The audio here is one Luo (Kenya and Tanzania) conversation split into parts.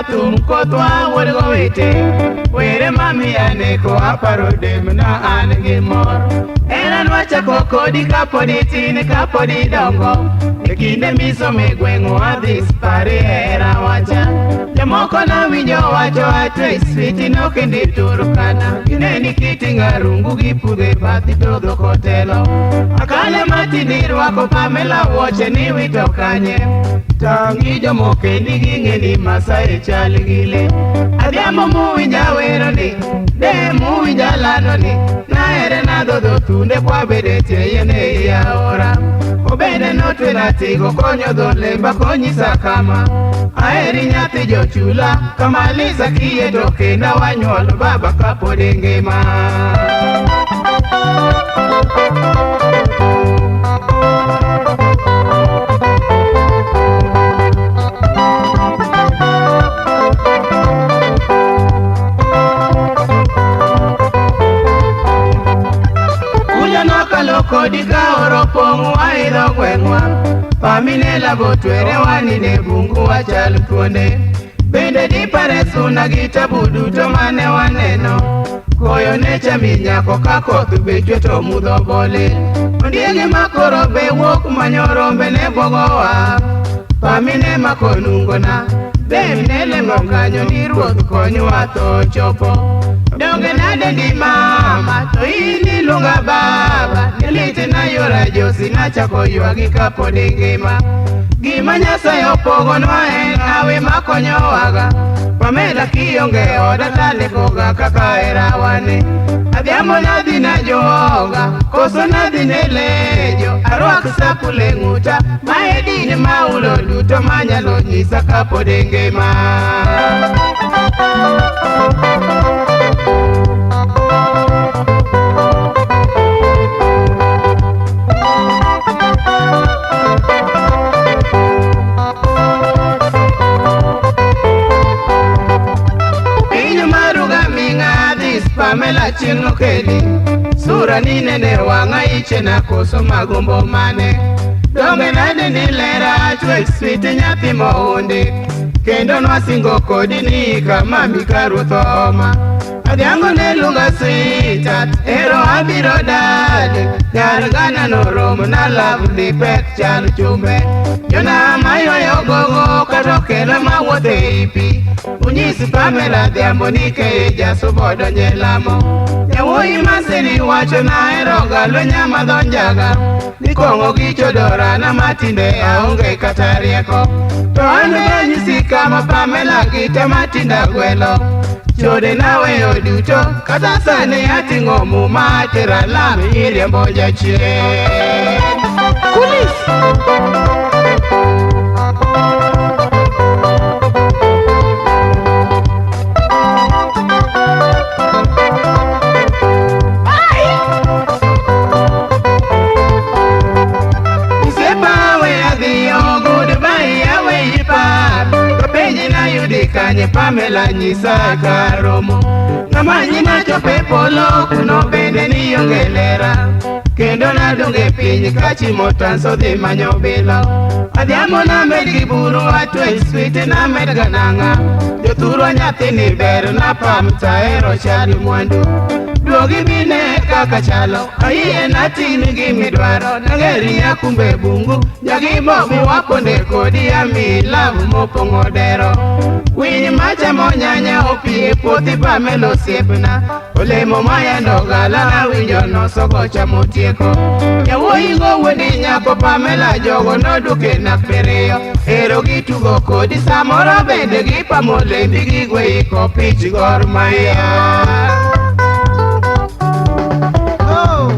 thum kothwa wuod gowete. Were mamiya neko aparo demna an gi mor. Era nwachako kodi kapod itin kapod idongo. E kinde misome gweng'wa adhi pari hera wacha. Jomoko nawinjo wacho atwe switi nokendi Turkana. Gineni kiting'a rungu gi pudhe bathi to dhok otelo. Akale matindi rwako Pamela wuoche ni wito kanye. Tang' jomokendi ging'e ni Masai chal gi le. Adhiambo muwinja wero ni, de muwinja lando ni, nahere nadhodho thunde kwabede tie yien ei aora. Obende notwena tigo konyo dho lemba konyisa kama. Aheri nyathi jochula, kamaliza kiye to kenda wanyuol baba kapod ngima. Kujo nokalo kodi ka oro pong' waidho gweng'wa. Pamine botwere waninde bungu wachal thuonde. Bende dipare suna gi tabu duto mane waneno. Koyo ne chami nyako ka koth be chwe to mudho bole. Ondiegi makoro be wuok manyo rombe ne bwogowa. Pamine makonungona. Dem ne lemo kanyo ni ruoth konywa tho chopo. Donge nade ndi mama to in iluonga baba. Ne lit na yora josi nachako ywagi kapod ingima. Gima Nyasaye opogonwa en hawi makonyowaga. Pamela kionge oda talekoga kaka herawane. Adhiambo nadhi najoga, koso nadhi ne lejo. Arwak sapul e ng'uta, mae din maulo duto manyalo nyisa kapod ingima. Piny maruga ming'a this Pamela chieng' nokeli. Sura ni nene wang'a ichena koso magombo mane. Donge nade ni lera chwech sweet nyathi mohundi. Kendo nwasingo kodi ni kama ka ruoth oma. Adhiambo ne luonga sweetheart, ero abiro dadi. Nyar gana noromo na love ni pek chal chumbe. Jona maywayo gogo kata okelo mawuotho ei pi. Unyis Pamela Adhiambo ni keye jasubo donje lamo. Yawuoyi masiri wacho nahero ga lwenya madho njaga. Ni kong'o gi chodorana matinde aonge kata rieko. To an ranyisi kama Pamela gi te matinda gwelo. Chode naweyo duto kata sani ating'o muma atero alam iriembo jachien. Kulis! Osiepa we adhiyo goodbye aweyi pap. To penji nayudi kanye Pamela nyisa karomo. Ng'ama nyina chope polo kuno bende nionge lera. Kendo nadong' e piny kachimo tanso dhi manyo bilo. Adhiambo named gi buru atwe sweet named ganang'a. Jothurwa nyathini ber napam taero chal mwandu. Duogi bine kaka chalo, ayie natin gi midwaro. Nang'eri nyakumbe bungu, nyagi bobi waponde kodi ami love mopong'o dero. Winy machamo nyanya opie puothi Pamela osiepna. Olemo mayando gala nawinjo nosogo chamo tieko. Yawuoyi go wuondi nyako Pamela jogo noduke nak diriyo. Ero gitugo kodi samoro bende gipamo lembi gigweyi kopich Gor Mahia. Oh!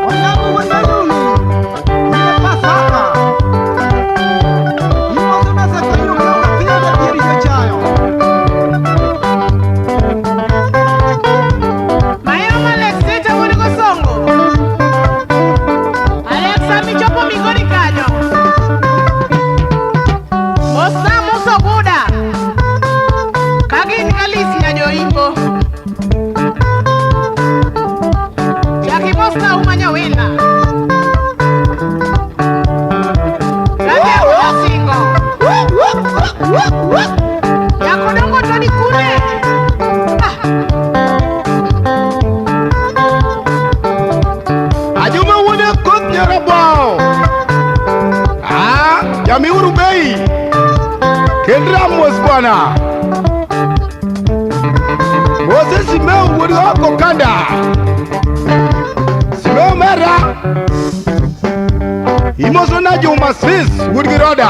Onyango wuod Mayuni, in e Pasaka. Imoso mesa ka iro kelo kathia jadieri jachayo. Mae bwana. Mose Simeo wuod oko kanda. Simeo mera. Imoso na Juma Sis wuod gi Roda.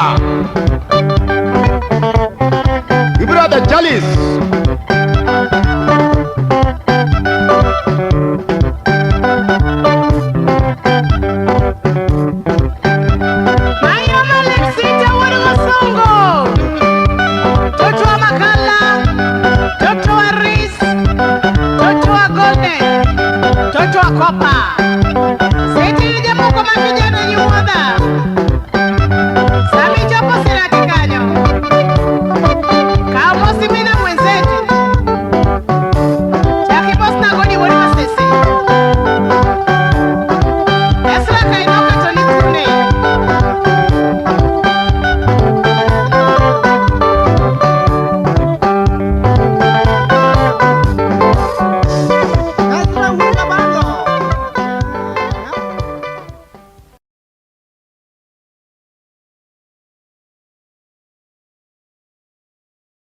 Gi brother Charles.